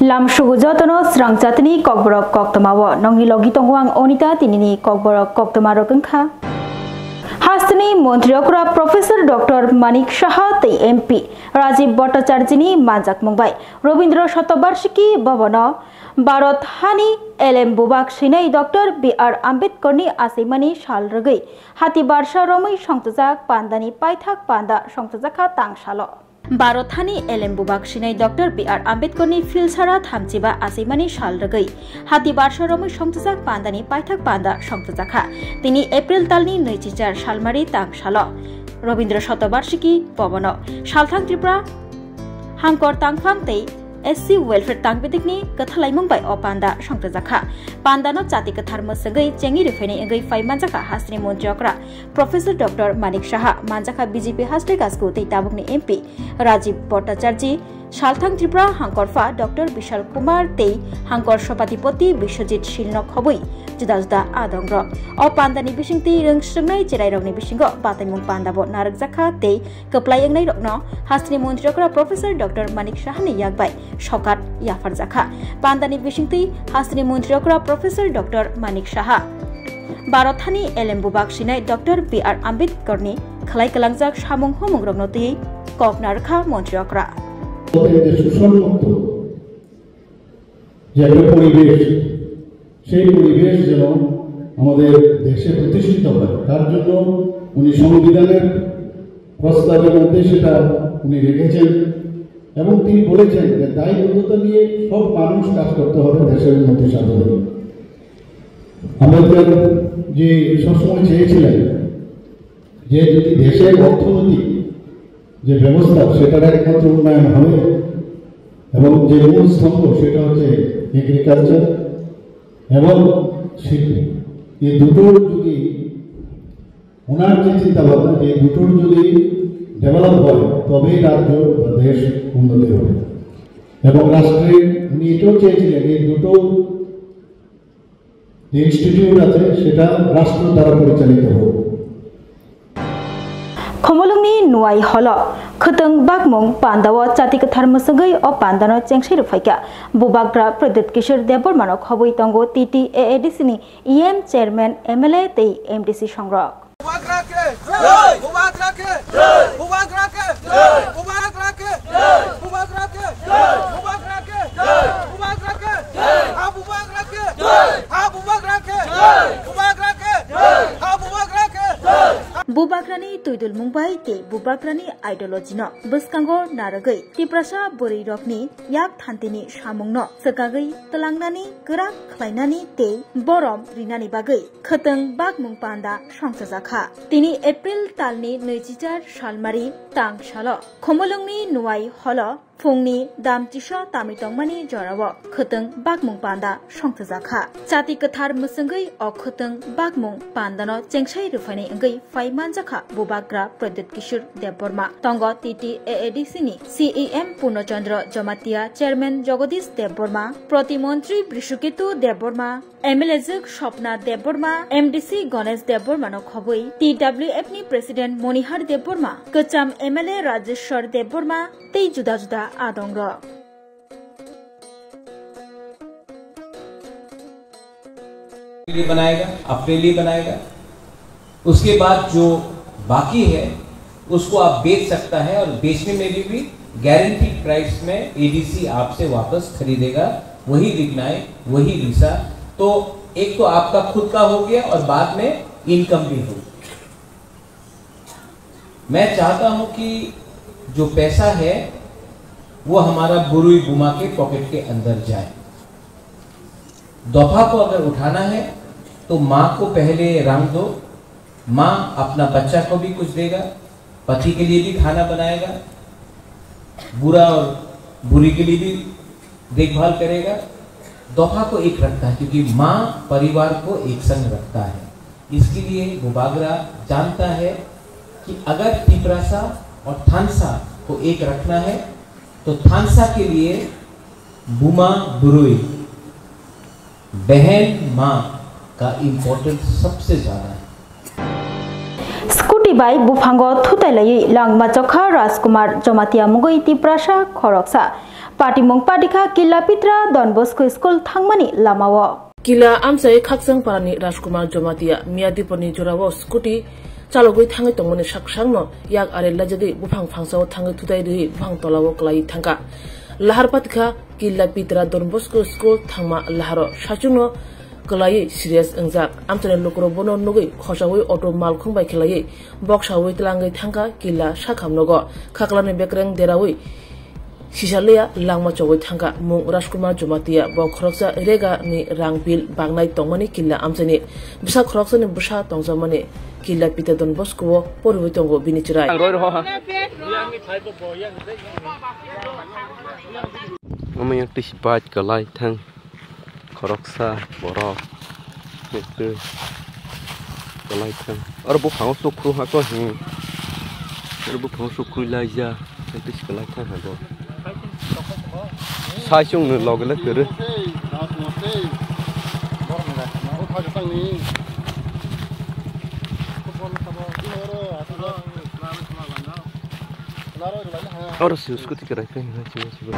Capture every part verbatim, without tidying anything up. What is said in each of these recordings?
Lam sugu jotono srang jatini kokborok koktwmao nongni logi tongo ang Onita. Tinini kokborok koktwma rok wngkha: Hasteni montri okra Professor Doctor Manik Saha tei M P Rajiv Bhattacharjini manjakmung bai Robindra Shatobarshiki Bhavano Bharat hani L M bubak sinai Doctor B R Ambedkarni achaimani sal rwgwi hati barsa romwi songchajak pandani paithak panda songchajakha tangsalo. Bharat hani L M bubak sinai Doctor B R Ambedkarni philsara thamchiba achaimani sal rwgwi hati barsa romwi songchajak pandani paithak panda songchajakha. Tini April talni nwichichar salmari tangsalo Robindra Shatobarshiki Bhavano Salthang Tripura Hangkor tangphang tei S C welfare tangbitikni kwthalaimung bai o panda songchajakha. Pandano chati kwthar mwswgwi chengwi rwphaini wngwi phai manjakha hasteni montri okra Professor Doctor Manik Saha, manjakha B J P haste kasku tei tabukni M P Rajiv Bhattacharjee, Salthang Tripura hangkorpha Doctor Bishal Kumar tei hangkor Sabhapati Biswajit Silno khobwi juda juda adongrok. O pandani bisingtwi rwngswngnai cherairokni bisingo bataimung pandabo narwkjakha tei kwplai wngnairokno hasteni montri okra Professor Doctor Manik Sahani yak bai sokat yapharjakha. Pandani bisingtwi hasteni montri okra Professor Doctor Manik Saha Bharat hani L M bubak sinai Doctor B R Ambedkarni khlai kwlangjak samung humungrokno twiwi kok narwkha montri okra. যে শোষণমুক্ত যে একটা পরিবেশ, সেই পরিবেশ যেন আমাদের দেশে প্রতিষ্ঠিত হয়, তার জন্য উনি সংবিধানের প্রস্তাবের মধ্যে সেটা উনি রেখেছেন এবং তিনি বলেছেন যে দায়বদ্ধতা নিয়ে সব মানুষ কাজ করতে হবে দেশের উন্নতি সাধনে। আম্বেদকর যে সবসময় চেয়েছিলেন যে যদি দেশের অর্থনৈতিক যে ব্যবস্থা, সেটার একমাত্র উন্নয়ন হবে এবং যে মূল স্তম্ভ, সেটা হচ্ছে এগ্রিকালচার এবং শিল্প। এই দুটো যদি, ওনার যে চিন্তাভাবনা, যে দুটোর যদি ডেভেলপ হয়, তবেই রাজ্য বা দেশ উন্নতি হবে। এবং রাষ্ট্রের, উনি এটাও চেয়েছিলেন এই দুটো যে ইনস্টিটিউট আছে, সেটা রাষ্ট্র দ্বারা পরিচালিত হোক। Khumulwngni Nuai Holo khwtwng bakmung pandao chati kwthar mwswgwi o pandano chengsai rwphaikha Bubagra Pradyut Kishore Debbarmano khobwi tongo T T A A D C ni E M, chairman, M L A tei M D C songrok. Bubagra ke jai! Bubagra ke jai! Bubagra ke jai! Bubagra ke jai! Bubagra ke jai! Bubagra ke jai! Bubagra ke jai! Ha Bubagra ke jai! Ha Bubagra ke jai! Bubagra ke jai! Ha Bubagra ke jai! Bubagrani twidulmung bai tei Bubagrani ideology no bwskango narwgwi Tiprasa bwrwi rokni yak thantini samungno swkagwi twlangnani, kwrak khlainani tei borom rinani bagwi khwtwng bakmung panda songchajakha. Tini April talni nwichichar salmari tang salo Khumulwngni Nuai Holo phungni damchisa tamwi tongmani jorao khwtwng bakmung panda songchajakha. Chati kwthar mwswngwi o khwtwng bakmung pandano chengsai rwphaini wngwi phai manjakha Bubagra Pradyut Kishore Debbarma. Tongo T T A A D C ni C E M Purno Chandra Jamatia, chairman Jagadish Debbarma, protimontri Brishuketu Debbarma, M L A jwk Swapna Debbarma, M D C Ganesh Debbarmano khobwi, T W F ni president Monihar Debbarma, kwcham M L A Rajeshwar Debbarma tei juda juda adongrok. लिए बनाएगा, अपने लिए बनाएगा। उसके बाद जो बाकी है, उसको आप बेच सकता है और बेचने में भी, भी गारंटीड प्राइस में एडीसी आपसे वापस खरीदेगा। वही रिगनाई, वही रीसा। तो एक तो आपका खुद का हो गया और बाद में इनकम भी होगी। मैं चाहता हूं कि जो पैसा है, वो हमारा बुरुई बुमा के पॉकेट के अंदर जाए। दोफा को अगर उठाना है, तो माँ को पहले रंग दो। माँ अपना बच्चा को भी कुछ देगा, पति के लिए भी खाना बनाएगा, बुरा और बुरी के लिए भी देखभाल करेगा। दोफा को एक रखता है, क्योंकि माँ परिवार को एक संग रखता है। इसके लिए बुबागरा जानता है कि अगर तिपरासा और थानसा को एक रखना है, तो थानसा के लिए बुमा बुरुई, बहन माँ का इम्पोर्टेंस सबसे ज्यादा है। Scooty bai buphango thutai laiwi langma chokha Rajkumar Jamatia mungwi Tiprasa khoroksa Patimung patikha Killa Pitra Don Bosco School thangmani lamao. Killa amchai Khakchang parani Rajkumar Jamatia Miyadipurni jorao scooty chalogwi thangwi tongmani saksangno yak are laijagwi buphang phangsao thangwi thutai rwi buphang tolao kwlaiwi thangkha. Lahar patikha Killa Pitra Don Bosco School thangma laharo saichungno kwlaiwi serious wngjak. Amchaini lukurok bono nugwi khochaui auto malkhung bai khelaiwi boksaui tlangwi thangkha Killa sakhamnogo. Khaklani bekreng deraui sisaliya langma chogwi thangkha. Mung Rajkumar Jamatia, bo khoroksa rega ni rang bill bangnai tongmani Killa amchaini bwsa khoroksani bwsa tongjakmani Killa Pitra Don Bosco o poriwi tongo bini chwrai. Ang roi rw ha. Omo yang tisi bike kwlai thang. Khoroksa borok. Kwlai thang. Oro buphango sukru hako, hmm. Oro buphango sukru laija. Tei tisi kwlai thang habo. Sai chwngno loge le kwrwi. Oro se scooty kwrai khai hai chwng.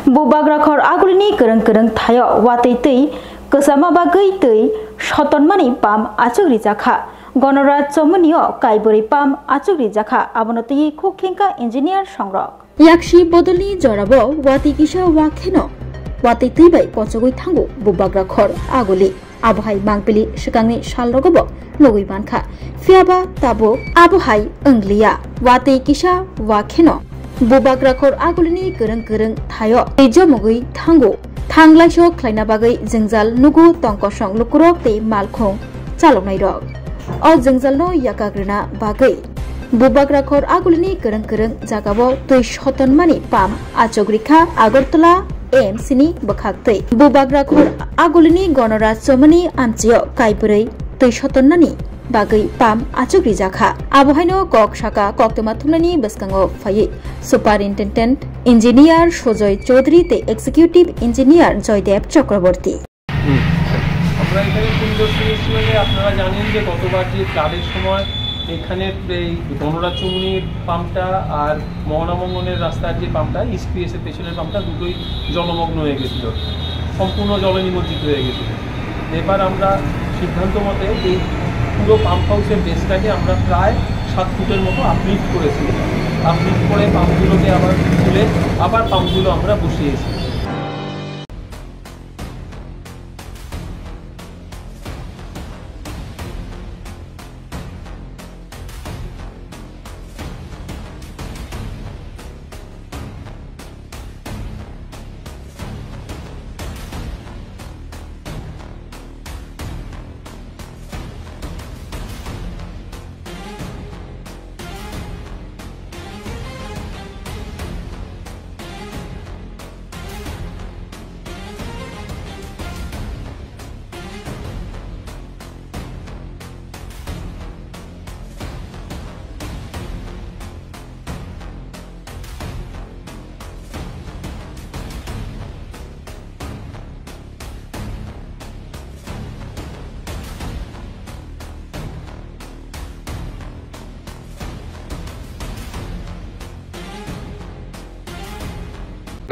Bubagra khor agulini kwrwng kwrwng thaio watwi twi kwchama bagwi twi sotonmani pam achuk rijakha. Gonoraj Chomunio kaibrwi pam achuk rijakha, abono twi khuk khengkha engineer songrok. Yaksi bodolni jorabo watwi kisa wakheno watwi twi bai pochogwi thango Bubagra khor aguli. Abohai mangpili swkangni salrogobo nugwi mankha. Phiyaba tabuk abohai wngliya. Watwi kisa wakheno Bubagra khor agulini kwrwng kwrwng thaio twijomogwi thango. Thanglaisok khlaina bagwi jwngjal nugo tongkosong lukurok tei malkhung chaloknairok. O jwngjalno yakak rwna bagwi Bubagra khor agulini kwrwng kwrwng jagao twi sotonmani pam achuk rikha Agartala A M C ni bwkhak twi. Bubagra khor agulini Gonoraj Chomunio amchio kaibrwi twi sotonnani bagwi pam achuk rijakha. Abohaino kok saka koktwma thumnani bwskango phaiwi Superintendent Engineer Sujoy Chaudhary tei Executive Engineer Joydev Chakraborty. আমরা এখানে তিন দশমিক সিমেন্টে আপনারা জানেন যে গতবার যে ফ্লাডের সময় এখানে এই গণরাজ্যমণির পাম্পটা আর মোহনা মঙ্গনের রাস্তার যে পাম্পটা, ইসপিএস এর পেছনের পাম্পটা দুটোই জলমগ্ন হয়ে গেছিল, সম্পূর্ণ জলে নিমজ্জিত হয়ে গেছিল। এবার আমরা সিদ্ধান্ত মতে এই পুরো পাম্প হাউসের বেসটাকে আমরা প্রায় সাত ফুটের মতো আপলিফ্ট করেছি। আপলিফ্ট করে পাম্পগুলোকে আবার তুলে আবার পাম্পগুলো আমরা বসিয়েছি।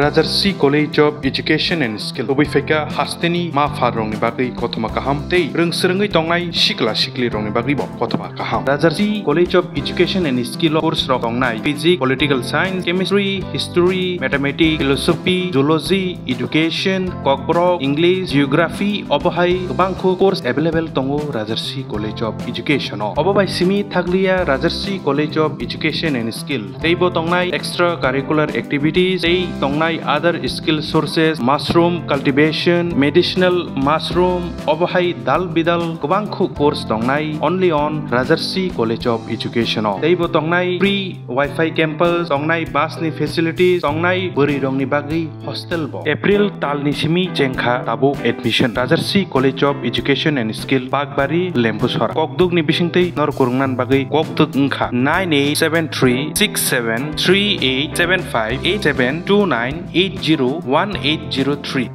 Rajarsi College of Education and Skill. Kubui phaikha hasteni ma pharrokni bagwi kothoma kaham tei rwng swrwngwi tongnai sikla siklirokni bagwibo kothoma kaham. Rajarsi College of Education and Skill o course rok tongnai Physics, Political Science, Chemistry, History, Mathematics, Philosophy, Zoology, Education, Kokborok, English, Geography, obo hai kwbangkhu course available tongo Rajarsi College of Education o. Obo bai simi thakliya Rajarsi College of Education and Skill. Teibo tongnai extra curricular activities, tei tongnai other skill sources, mushroom cultivation, medicinal mushroom, obo hai dal bidal kwbangkhu course tongnai only on Rajarsi College of Education o. Teibo tongnai free Wi-Fi campus, tongnai bus ni facilities, tongnai bwrwi rokni bagwi hostel bo. April talni simi chengkha tabuk admission. Rajarsi College of Education and Skill, Bakbari, Lembusora. Kokduk ni bisingtwi nor kwrwngna bagwi kokduk wngkha nine eight seven three six seven three eight seven five eight seven two nine eight zero one eight zero three.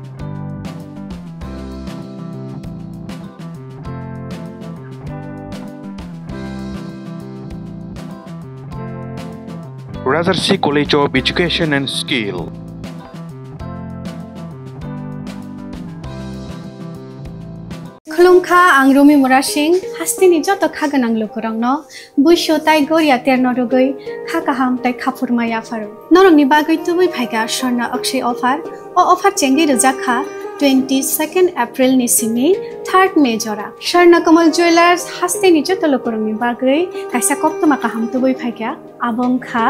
Rajarsi College of Education and Skill. Khulumkha, ang Rumi Murasing, hasteni joto kha gwnang lukurokno buisu tai goria terno rwgwi kha kaham tai khaphurma yapharo. Norokni bagwi tubui phaikha Swarna Akshay offer. O offer chengwi rwjak kha twenty-second April ni simi third May jora. Swarna Kamal Jewellers hasteni joto lukurokni bagwi kaisa koktwma kaham tubui phaikha. Abo wngkha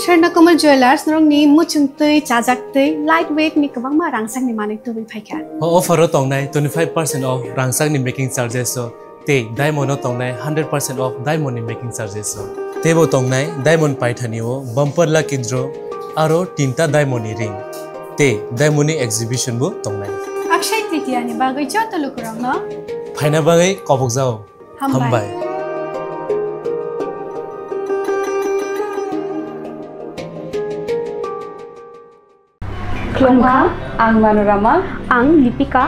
Swarna Kamal Jewellers, norokni muchungtwi, chajaktwi, light weight ni kwbangma rangchakni manwi tubui phaikha. O offer o tongnai twenty-five percent off rangchakni making charges o tei diamond o tongnai hundred percent off diamond ni making charges o. Teibo tongnai diamond paithani o bumper lucky draw aro tinta diamond ni ring tei diamond ni exhibition bo tongnai. Akshay Tritiya ni bagwi joto lukurokno phaina bagwi kobokjao. Hambai. Hambai. Khulumkha, ang Manorama. Ang Lipika.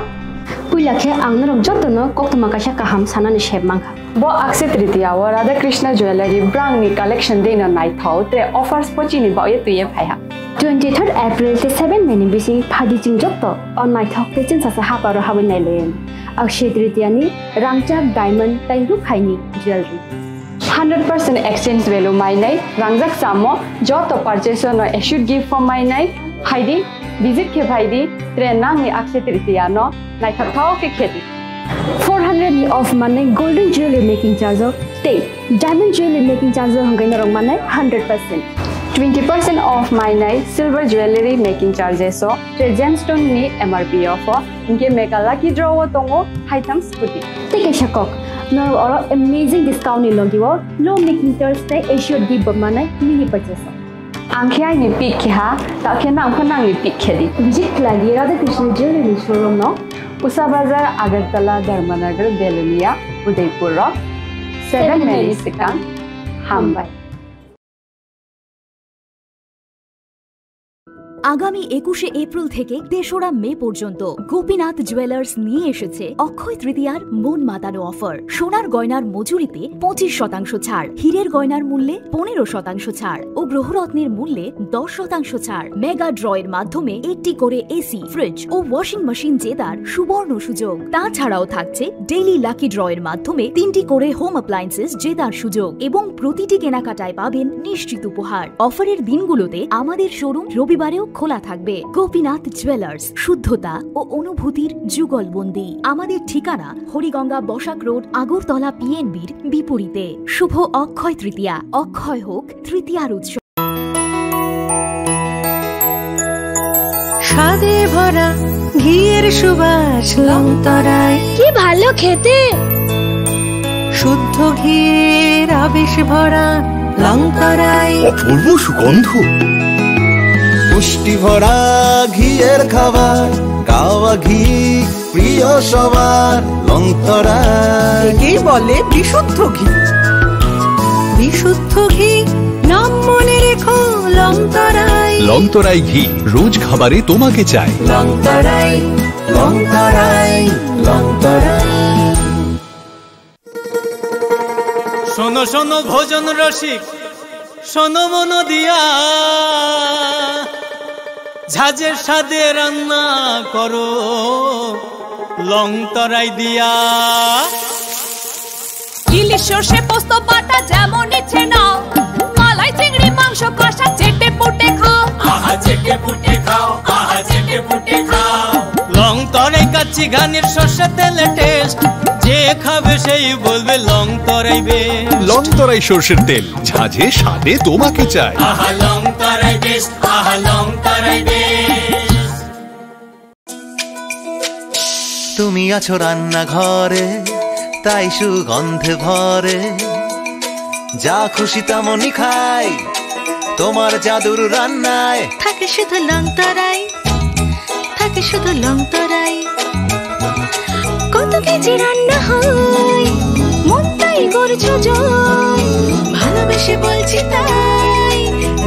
Puila khe ang norok jotono koktwma kaisa kaham sanani sep mankha. Bo Akshay Tritiya o Radha Krishna Jewellery brand ni collection deino naithok tei offers pochini bagwi twiwi phaiha. Twenty-third April tei seven May ni bising phaidi chwng joto o naithok tei chwngsasa haparo habwi nailaiwi. Akshay Tritiya ni rangchak, diamond tei rukhaini jewellery. Hundred percent exchange value mainai, rangjak chamo joto purchase no assured gift form mainai, phaidi, visit khe phaidi, tre nangni Akshay Tritiya no naithok thao khe khedi. Four hundred ni off manai golden jewelry making charge o tei diamond jewelry making charge o hwnkhe norok manai hundred percent. Twenty percent off mainai silver jewelry making charges o, tre gemstone ni M R P o pho, hinkhe mega lucky draw o tongo haitham scooty. Tei kaisa kok, norok oro amazing discount ni logi o low making charge tei assured gift bo manai mini purchase o. Ang khe aini pick khe ha, ta khe nang pho nangni pick khe di. Visit khlai di Radha Krishna Jewelry showroom no, Usa Bazar, Agartala, Dharmanagar, Belonia, Udaipur o seven May ni swkang. Hambai. আগামী একুশে এপ্রিল থেকে তেসরা মে পর্যন্ত গোপীনাথ জুয়েলার্স নিয়ে এসেছে অক্ষয় তৃতীয়ার মন মাতানো অফার। সোনার গয়নার মজুরিতে পঁচিশ শতাংশ ছাড়, হীরের গয়নার মূল্যে পনেরো শতাংশ ছাড় ও গ্রহরত্নের মূল্যে দশ শতাংশ ছাড়। মেগা ড্রয়ের মাধ্যমে একটি করে এসি, ফ্রিজ ও ওয়াশিং মেশিন জেতার সুবর্ণ সুযোগ। তাছাড়াও থাকছে ডেইলি লাকি ড্রয়ের মাধ্যমে তিনটি করে হোম অ্যাপ্লায়েন্সেস জেতার সুযোগ এবং প্রতিটি কেনাকাটায় পাবেন নিশ্চিত উপহার। অফারের দিনগুলোতে আমাদের শোরুম রবিবারেও খোলা থাকবে। গোপীনাথ জুয়েলার্স, শুদ্ধতা ও অনুভূতির যুগলবন্দি। আমাদের ঠিকানা হরিগঙ্গা বসাক রোড, আগরতলা পিএনবির বিপরীতে। শুভ অক্ষয় তৃতীয়া, অক্ষয় হোক তৃতীয়ার উৎসব। স্বাদে ভরা ঘিয়ের সুবাস লংতরাই। কি ভালো খেতে! শুদ্ধ ঘিয়ের আবেশ ভরা লংতরাই। অপূর্ব সুগন্ধ। পুষ্টি ভরা ঘিয়ের খাবার, গাওয়া ঘি প্রিয় সবার লংতরাই। একেই বলে বিশুদ্ধ ঘি। বিশুদ্ধ ঘি, নাম মনে রেখো লংতরাই। লংতরাই ঘি, রোজ খাবারে তোমাকে চাই। লংতরাই, লংতরাই, লংতরাই। শোনো শোনো ভোজন রসিক, শোনো মন দিয়া, ঝাঁঝের স্বাদে রান্না করো লং তরাই দিয়া। ইলিশ সর্ষে পোস্ত বাটা যেমন ইচ্ছে নাও, মালাই চিংড়ি মাংস কষা চেটে পুটে খাও। আহা চেটে পুটে খাও, আহা চেটে পুটে খাও। লং তরাই কাচ্চি ঘানির সর্ষে তেলে টেস্ট, যে খাবে সেই বলবে লং তরাই বেশ। লং তরাই সর্ষের তেল, ঝাঁঝে স্বাদে তোমাকে চাই। আহা লং তরাই বেশ, আহা লং তরাই বেশ। তুমি আছো রান্নাঘরে, তাই সুগন্ধে ভরে। যা খুশি তেমনই খাই, তোমার জাদুর রান্নায়। থাকে শুধু লং তরাই, থাকে শুধু লং তরাই। কত কেজি রান্না হয়, মন তাই করছো জয়। ভালোবেসে বলছি তাই,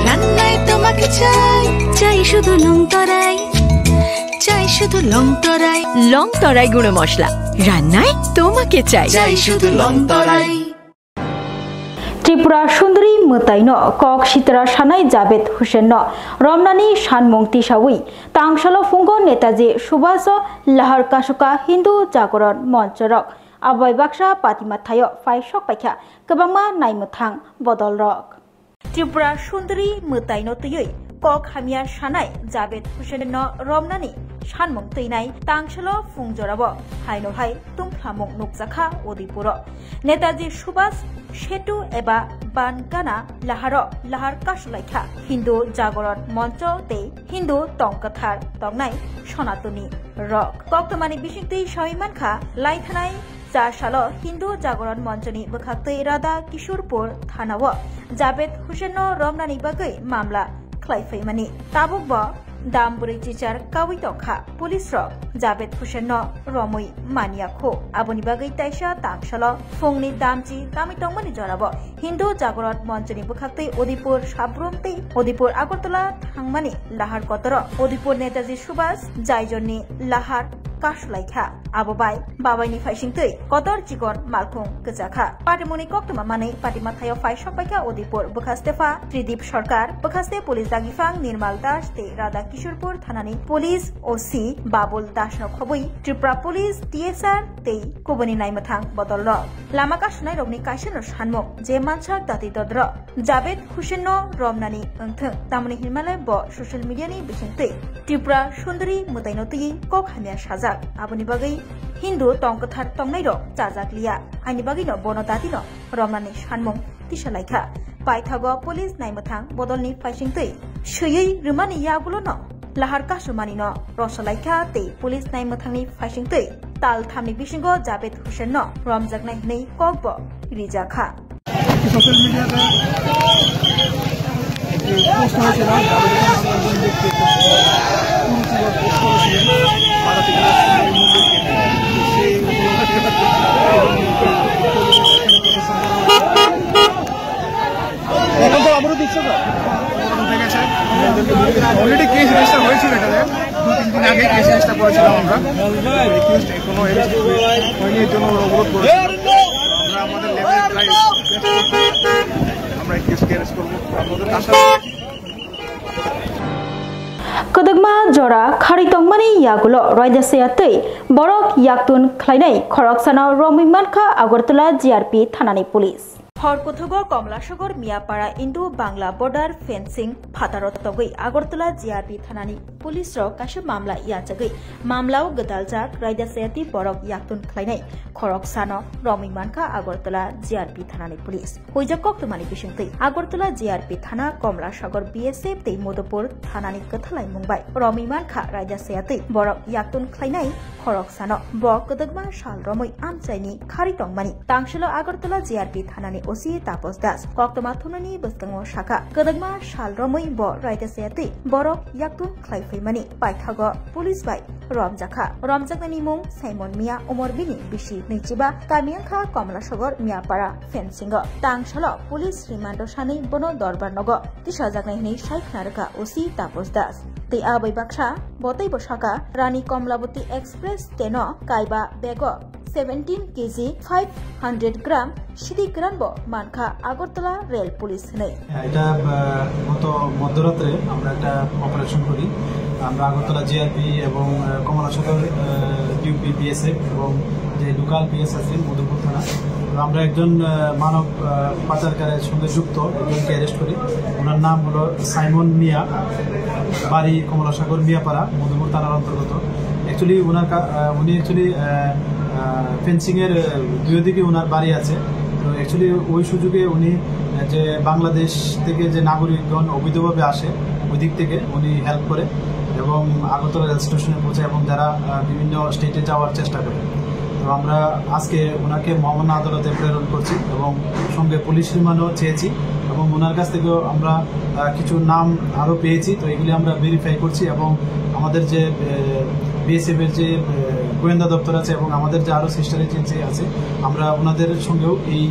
রান্নায় তোমাকে চাই। চাই শুধু লং তরাই, চাই শুধু লং তরাই। লং তরাই গুঁড়ো মশলা, রান্নায় তোমাকে চাই। চাই শুধু লং তরাই। ত্রিপুরা Sundari mwtaino kok sitra sanai Javed Hussain no romnani sanmung tisawi tangsalo phungo Netaji Subhash o lahar kasuka Hindu Jagoron Moncho rok. Abai baksa patima thaio phai sok paikha kwbangma naimwthang bodol rok. Tripura Sundari mwtaino twiwi kok hamya sanai Javed Hussain no romnani sanmung twinai tangsalo phung jorao haino hai tungphlamung nukjakha Udaipuro. Netaji Subhash Setu eba Bangana laharo lahar kasulaikha Hindu Jagoron Moncho tei Hindu tongkwthar tongnai Sonatoni rok. Koktwmani bisingtwi sawi mankha, laithanai cha salo Hindu Jagoron Monchoni bwkhaktwi Radha Kishorpur thanao Javed Hussain no romnani bagwi mamla khlai phaimani. Tabuk bo dam bwrwi chichar kawi tongkha. Police rok Javed Hussain no romwi manya kho. Aboni bagwi taisa tangsalo phungni damchi tamwi tongmani jorao Hindu Jagoron Monchoni bwkhaktwi Udaipur Sabrum tei Udaipur Agartala thangmani lahar kotoro Udaipur Netaji Subhash Jaijonni lahar kasulaikha. Abo bai babaini phaisingtwi kotor chikon malkhung kwchakha. Patimungni koktwma manwi patima thaio phai sokpaikha Udaipur bwkhaste pha Tridip Sarkar, bwkhaste police dagiphan Nirmal Das tei Radha Kishorpur thanani police O C Babul Das no khobwi Tripura police T S R tei kubuni naimwthang bodol rok. Lama kasunairokni kaisano sanmung je mansak dati dodro Javed Hussain no romnani wngthwng, tamoni hinmale bo social media ni bisingtwi Tripura Sundari mwtaino twiwi kok hamya sajak. Aboni bagwi Hindu tongkwthar tongnairok chajak liya, haini bagwino bono datino romnani sanmung tisalaikha. Paithago police naimwthang bodolni phaisingtwi swiwi rwmani yagulono lahar kasumanino rosalaikha tei police naimwthangni phaisingtwi tal thamni bisingo Javed Hussain no romjaknai hwnwi kokbo rijakha. Social মিডিয়াতে একটি পোস্ট হয়েছিল, যাদের নাম একজন ব্যক্তি একটা পুরো জীবন পোস্ট করেছিলেন, মারা থেকে সেই এখন তো অবরোধ দিচ্ছে তো? অবরোধ উঠে গেছে। অলরেডি কেস রেজিস্টার হয়েছিল এখানে, দু তিন দিন আগে কেস রেজিস্টার করেছিলাম আমরা। রিকোয়েস্ট এখনো হয়নি, এর জন্য ওরা অবরোধ করেছিল। আমরা আমাদের লেভেলে ট্রাই আমরা এই কেসকে অ্যারেস্ট করবো। আপনাদের আশা Kwdwkma jora kharwi tongmani yagulo raida saya tei borok yaktun khlainai khoroksano romwi mankha Agartala G R P thanani police. Hor kuthugo Komlasogor Miapara Indo Bangla border fencing phataro tongwi Agartala G R P thanani police rok kaisa mamla yachagwi mamlao gwdaljak raida sayati borok yaktun khlainai khoroksano romwi mankha Agartala G R P thanani police. Huijak koktwmani bisingtwi Agartala G R P thana, Komlasogor B S F tei Madhupur thanani kwthalaimung bai romwi mankha raida sayatwi borok yaktun khlainai khoroksano. Bo kwdwkma sal romwi amchaini kharwi tongmani. Tangsilo Agartala G R P thanani O C Tapos Das koktwma thumnani bwskango sakha, kwdwkma sal romwi bo raida sayatwi borok yaktun khlai phaimani. Paithago police bai romjakha. Romjaknani mung Simon Mia, umor bini bisi nwichiba, kami wngkha Komlasogor Miapara fencingo. Tangsalo police rimando sanwi bono dorbar nogo tisajaknai hwnwi sai khna rwkha O C Tapos Das. Tei a bai baksa bo teibo sakha, Rani Komlaboti Express traino kaiba bego seventeen K G five hundred gram sidi kwran bo mankha Agartala Rail Police hwnwi. এটা আহ, গত মধ্যরাত্রে আমরা একটা অপারেশন করি। আমরা আগরতলা জিআরপি এবং আহ, কমলা সদর ডিউপি বিএসএফ এবং যে লোকাল পিএস আছে মধুপুর থানা, তো আমরা একজন আহ, মানব আহ, পাচারকারীর সঙ্গে যুক্ত একজনকে অ্যারেস্ট করি। ওনার নাম হলো সাইমন মিয়া, বাড়ি কমলাসাগর মিয়াপাড়া, মধুপুর থানার অন্তর্গত। অ্যাকচুয়ালি ওনার কা- আহ, উনি অ্যাকচুয়ালি ফেন্সিং এর আহ, দুই দিকে ওনার বাড়ি আছে। তো অ্যাকচুয়ালি ওই সুযোগে উনি আহ, যে বাংলাদেশ থেকে যে নাগরিকগণ অবৈধভাবে আসে, ওই দিক থেকে উনি হেল্প করে এবং আগরতলা রেল স্টেশনে পৌঁছে এবং যারা আহ, বিভিন্ন স্টেটে যাওয়ার চেষ্টা করে। তো আমরা আজকে ওনাকে মহামান্য আদালতে প্রেরণ করছি এবং সঙ্গে পুলিশ রিমান্ডও চেয়েছি এবং ওনার কাছ থেকেও আমরা আহ, কিছু নাম আরও পেয়েছি। তো এগুলি আমরা ভেরিফাই করছি এবং আমাদের যে বিএসএফ এর যে আহ, গোয়েন্দা দপ্তর আছে এবং আমাদের যে আরও সিস্টার এজেন্সি আছে, আমরা ওনাদের সঙ্গেও এই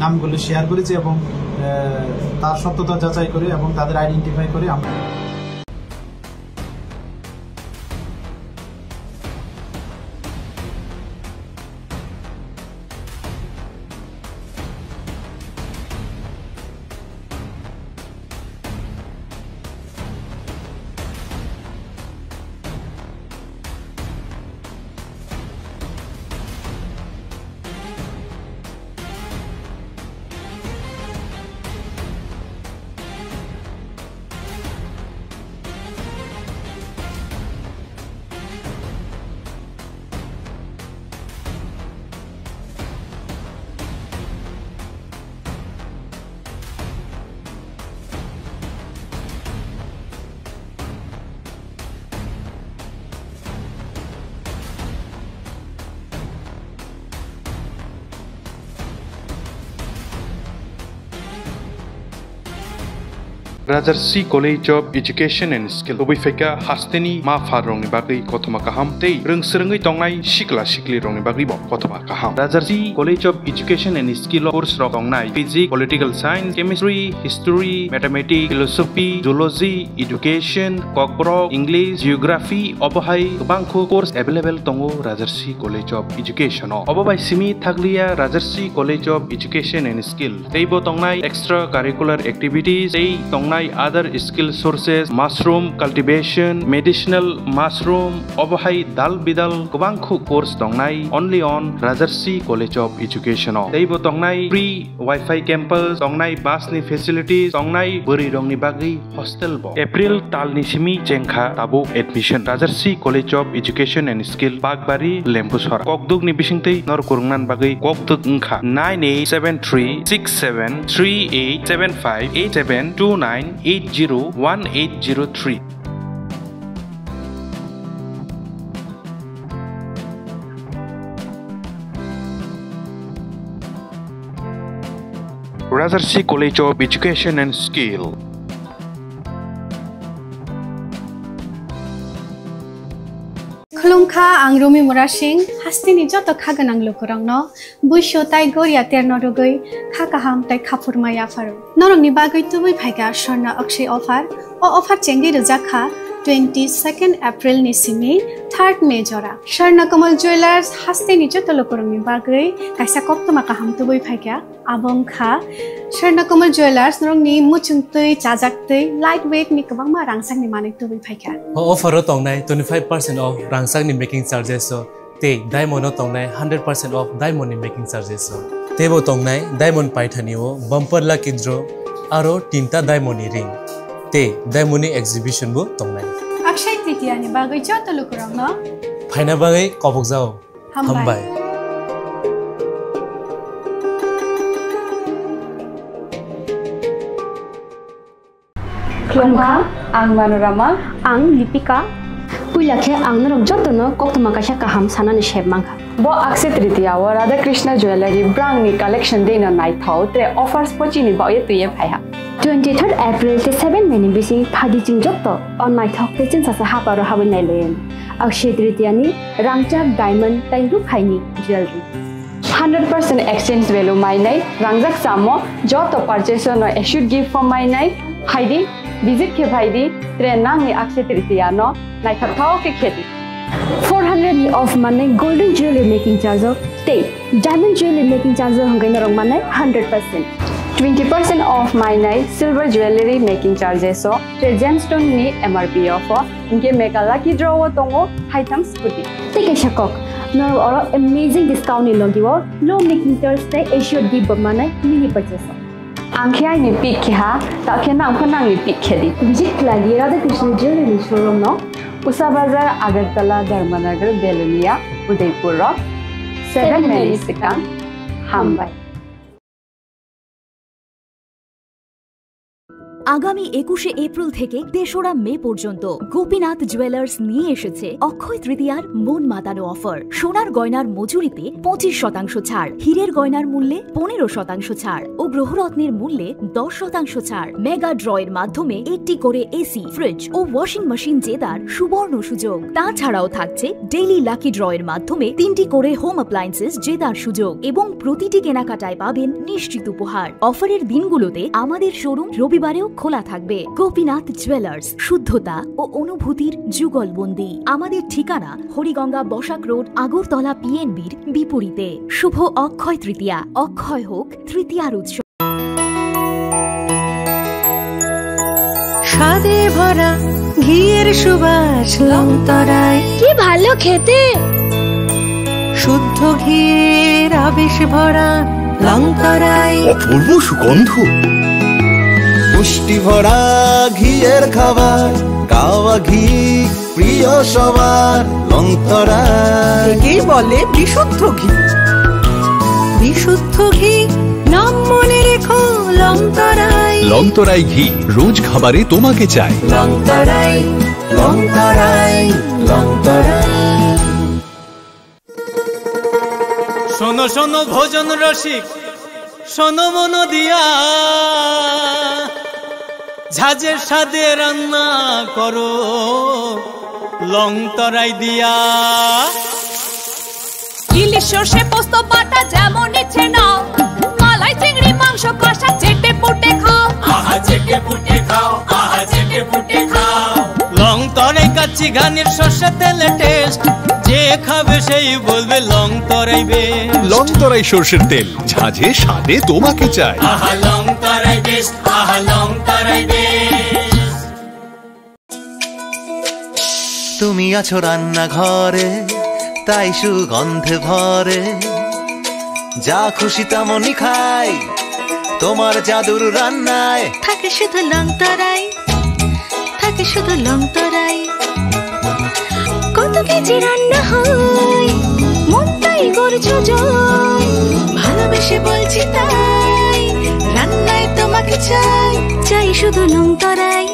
নামগুলো শেয়ার করেছি এবং আহ, তার সত্যতা যাচাই করে এবং তাদের আইডেন্টিফাই করে আমরা Rajarsi College of Education and Skill tubui phaikha hasteni ma pharrokni bagwi kothoma kaham tei rwng swrwngwi tongnai sikla siklirokni bagwibo kothoma kaham. Rajarsi College of Education and Skill o course rok tongnai physics, political science, chemistry, history, mathematics, philosophy, zoology, education, kokborok, English, geography, obo hai kwbangkho course available tongo Rajarsi College of Education o. Obo bai simi thakliya Rajarsi College of Education and Skill. Teibo tongnai extra curricular activities, tei tongnai other skill sources, mushroom cultivation, medicinal mushroom, obo hai dal bidal kwbangkho course tongnai only on Rajarsi College of Education o. Teibo tongnai free Wi-Fi campus, tongnai bus ni facilities, tongnai bwrwi rokni bagwi hostel bo. April tal ni simi chengkha tabuk admission. Rajarsi College of Education and Skill, Bakbari, Lembusora. Kokduk ni bisingtwi nor kurungnan bagwi kokduk wngkha nine eight seven three six seven three eight seven five eight seven two nine eight zero one eight zero three. Rajarsi College of Education and Skill. Khulumkha, ang Rumi Murasing, hasteni joto kha gwnang lukurokno buisu tai goria terno rwgwi kha kaham tai khaphurma yapharo. Norokni bagwi tubui phaikha Swarna Akshay offer. O offer chengwi rwjak kha twenty second April ni simi third May jora. Swarna Kamal Jewellers hasteni joto lukurokni bagwi kaisa koktwma kaham tubui phaikha. Abo wngkha Swarna Kamal Jewellers, norokni muchungtwi, chajaktwi, light weight ni kwbangma rangchakni manwi tubui phaikha. O offer o tongnai twenty five percent off rangchakni making charges o tei diamond o tongnai hundred percent off diamond ni making charges o. Teibo tongnai diamond paithani o bumper lucky draw aro tinta diamond ni ring tei diamond ni exhibition bo tongnai. Akshay Tritiya ni bagwi joto lukurokno phaina bagwi kobokjao. Hambai. Hambai. Khulumkha, ang Manorama. Ang Lipika. Puila khe ang norok jotono koktwma kaisa kaham sanani sep mankha. Bo Akshay Tritiya o Radha Krishna Jewellery brangni collection deino naithok, tre offers pochini baoye twiye phaiha. Twenty third April tei seven May ni bising phaidi chwng joto o naithok tei chwngsasa haparo habwi nailaio. Akshay Tritiya ni rangchak, diamond tei rukhaini jewellery. Hundred percent exchange value mainai, rangjak chamo joto purchase no assured gift form mainai, phaidi, visit khe phaidi, tre nangni Akshay Tritiya no naithok thao khe khedi. Four hundred ni off manai golden jewelry making charge o tei diamond jewelry making charge o hwnkhe norok manai hundred percent. Twenty percent off mainai silver jewelry making charges o tre gemstone ni M R P o pho. Hinkhe mega lucky draw o tongo haitham scooty. Tei kaisa kok, norok oro amazing discount ni logi o low making charge tei assured gift bo manai mini purchase o. Ang khe aini pick khe ha, ta khe nang pho nangni pick khe di. Visit khlai di Radha Krishna Jewelry ni showroom no, Usa Bazar, Agartala, Dharmanagar, Belonia, Udaipur o seven May ni swkang. Hambai. আগামী একুশে এপ্রিল থেকে তেসরা মে পর্যন্ত গোপীনাথ জুয়েলার্স নিয়ে এসেছে অক্ষয় তৃতীয়ার মন মাতানো অফার। সোনার গয়নার মজুরিতে পঁচিশ শতাংশ ছাড়, হীরের গয়নার মূল্যে পনেরো শতাংশ ছাড় ও গ্রহরত্নের মূল্যে দশ শতাংশ ছাড়। মেগা ড্রয়ের মাধ্যমে একটি করে এসি, ফ্রিজ ও ওয়াশিং মেশিন জেতার সুবর্ণ সুযোগ। তাছাড়াও থাকছে ডেইলি লাকি ড্রয়ের মাধ্যমে তিনটি করে হোম অ্যাপ্লায়েন্সেস জেতার সুযোগ এবং প্রতিটি কেনাকাটায় পাবেন নিশ্চিত উপহার। অফারের দিনগুলোতে আমাদের শোরুম রবিবারেও খোলা থাকবে। গোপীনাথ জুয়েলার্স, শুদ্ধতা ও অনুভূতির যুগলবন্দি। আমাদের ঠিকানা হরিগঙ্গা বসাক রোড, আগরতলা পিএনবির বিপরীতে। শুভ অক্ষয় তৃতীয়া, অক্ষয় হোক তৃতীয়ার উৎসব। স্বাদে ভরা ঘিয়ের সুবাস লংতরায়। কি ভালো খেতে! শুদ্ধ ঘিয়ের আবেশ ভরা লংতরায়। অপূর্ব সুগন্ধ। পুষ্টি ভরা ঘিয়ের খাবার, গাওয়া ঘি প্রিয় সবার লংতরায়। একেই বলে বিশুদ্ধ ঘি। বিশুদ্ধ ঘি, নাম মনে রেখো লংতরায়। লংতরাই ঘি রোজ খাবারে তোমাকে চাই। লংতরায়, লংতরায়, লংতরায়। শোনো শোনো ভোজন রসিক, শোনো মন দিয়া। ঝাঁঝে স্বাদে রান্না করো লং তরাই দিয়া। ইলিশ সর্ষে পোস্ত বাটা যেমন ইচ্ছে নাও, মালাই চিংড়ি মাংস কষা চেটে পুটে খাও। আহা চেটে পুটে খাও, আহা চেটে পুটে খাও। লং তরাই কাচ্চি ঘানির সর্ষে তেলে টেস্ট, যে খাবে সেই বলবে লং তরাই বেশ। লং তরাই সর্ষের তেল, ঝাঁঝে স্বাদে তোমাকে চাই। আহা লং তরাই বেশ, আহা লং তরাই বেশ। তুমি আছো রান্নাঘরে, তাই সুগন্ধে ভরে। যা খুশি তেমনই খাই, তোমার জাদুর রান্নায়। থাকে শুধু লং তরাই, থাকে শুধু লং তরাই। কত কেজি রান্না হয়, মনটাই করছো জয়। ভালোবেসে বলছি তাই, রান্নায় তোমাকে চাই। চাই শুধু লং তরাই,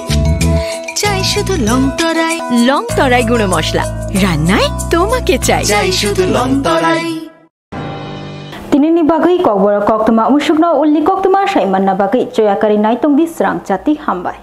চাই শুধু লং তরাই। লং তরাই গুঁড়ো মশলা, রান্নায় তোমাকে চাই। চাই শুধু লং তরাই। Tinini bagwi kokborok koktwma, musukno ulni koktwma saimanna bagwi choyakari naitongdi srang chati, hambai.